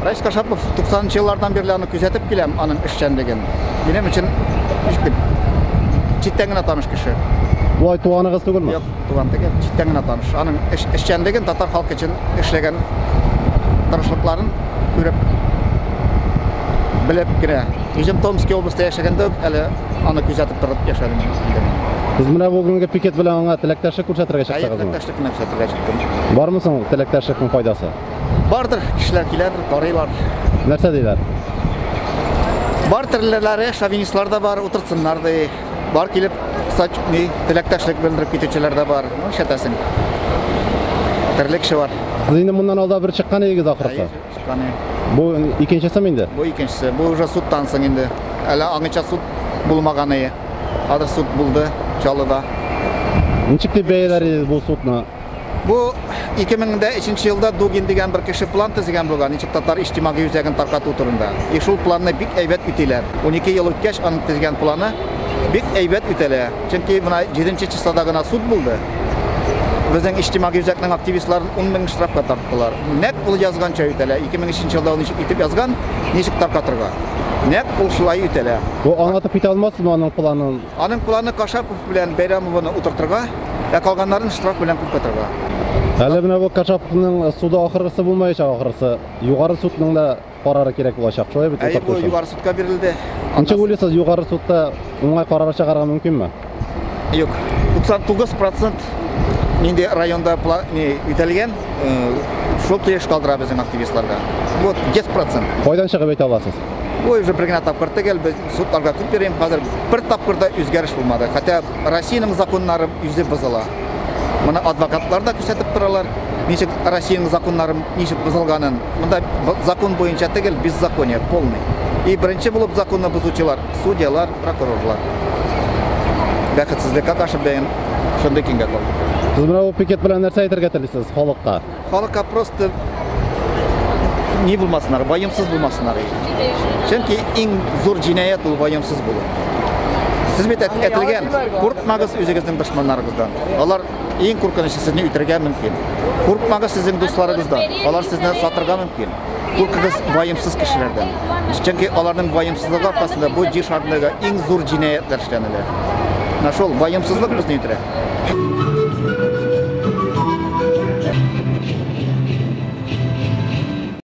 Рәис Кашапов 90 еллардан бирле аны күзәтеп киләм, аның эшчәнлеген. Минем өчен ничек дип, читтән генә таныш кеше. Болай туганыгыз түгелме? Юк, туган түгел, читтән генә таныш. Аның эшчәнлеген, татар халкы өчен эшләгән тырышлыкларын күреп, белеп кенә. Үзем Томский областьта яшәгәндә үк әле аны күзәтеп торып яшәдем инде мин. Сез менә бүгенге пикет белән аңа теләктәшлек күрсәтергә Әйе, чыктыгызмы? теләктәшлек кенә күрсәтергә чыктым. Бармы соң теләктәшлекнең файдасы? Бардыр, кешеләр киләдер, карыйлар. Нәрсә диләр? Бар төрлеләре, шовинистлар да бар, утыртсыннар ди. Бар килеп, сач, ни, теләктәшлек белдереп китүчеләр дә бар. Ну, нишләтәсең? Төрле кеше бар. Сез инде моннан алда бер чыккан идегез ахрысы. Әйе, чыккан идем. Бу икенчесеме инде? Бу икенчесе. Бу уже судтан соң инде. Әле аңынча суд булмаган иде. Хәзер суд булды Чаллыда. Ничек дип бәяләр идегез бу судны? Бу 2003 елда Дугин дигән бер кеше план төзегән булган, ничек татар иҗтимагый үзәген таркату турында. И шул планны бик әйбәт үтиләр. 12 ел үткәч, аның төзегән планы бик әйбәт үтәлә. Чөнки менә 7 числода гына суд булды. Безнең иҗтимагый үзәкнең активистларын 10 мең штрафка тарттылар. Нәкъ ул язганча үтәлә. 2003 елда ул ничек итеп язган, ничек таркатырга. Нәкъ ул шулай үтәлә. Бу аңлатып китә алмассызмы аның планын? Аның планы Кашапов белән Бәйрәмованы утыртырга, ә калганнарын штраф белән куркытырга. Әле менә бу Кашаповның суды ахыргысы булмаячак ахрысы. Югары судның да карары кирәк булачак. Шулай бит? Әйе, бу югары судка бирелде. Ничек уйлыйсыз, югары судта уңай карар чыгарга мөмкинме? Юк. 99% нинди районда не үтәлгән, шул килеш калдыра безнең активистларга. Вот 100%. Кайдан чыгып әйтә аласыз? Ой, уже бер генә тапкыр түгел, без судларга күп йөрим, хәзер бер тапкыр да үзгәреш булмады. Хотя Россиянең законнары үзе бозыла. Моны адвокатлар да күрсәтеп торалар. Ничек Россиянең законнары ничек бозылганын. Монда закон буенча түгел, беззаконие полный. И беренче булып законны бозучылар судьялар, прокурорлар. Бәхетсезлеккә каршы бәен шундый көнгә калдык. Сез менә бу пикет белән нәрсә әйтергә телисез халыкка? Халыкка просто ни булмасыннар, ваемсыз булмасыннар. Чөнки иң зур җинаять ул ваемсыз булу. Сез бит әйтелгән, куркмагыз үзегезнең дошманнарыгыздан. Алар иң куркынычы сезне үтерергә мөмкин. Куркмагыз сезнең дусларыгыздан. Алар сезне сатырга мөмкин. Куркыгыз ваемсыз кешеләрдән. Чөнки аларның ваемсызлыгы аркасында бу җир шарындагы иң зур җинаятьләр эшләнелә. Менә шул ваемсызлык безне үтерә.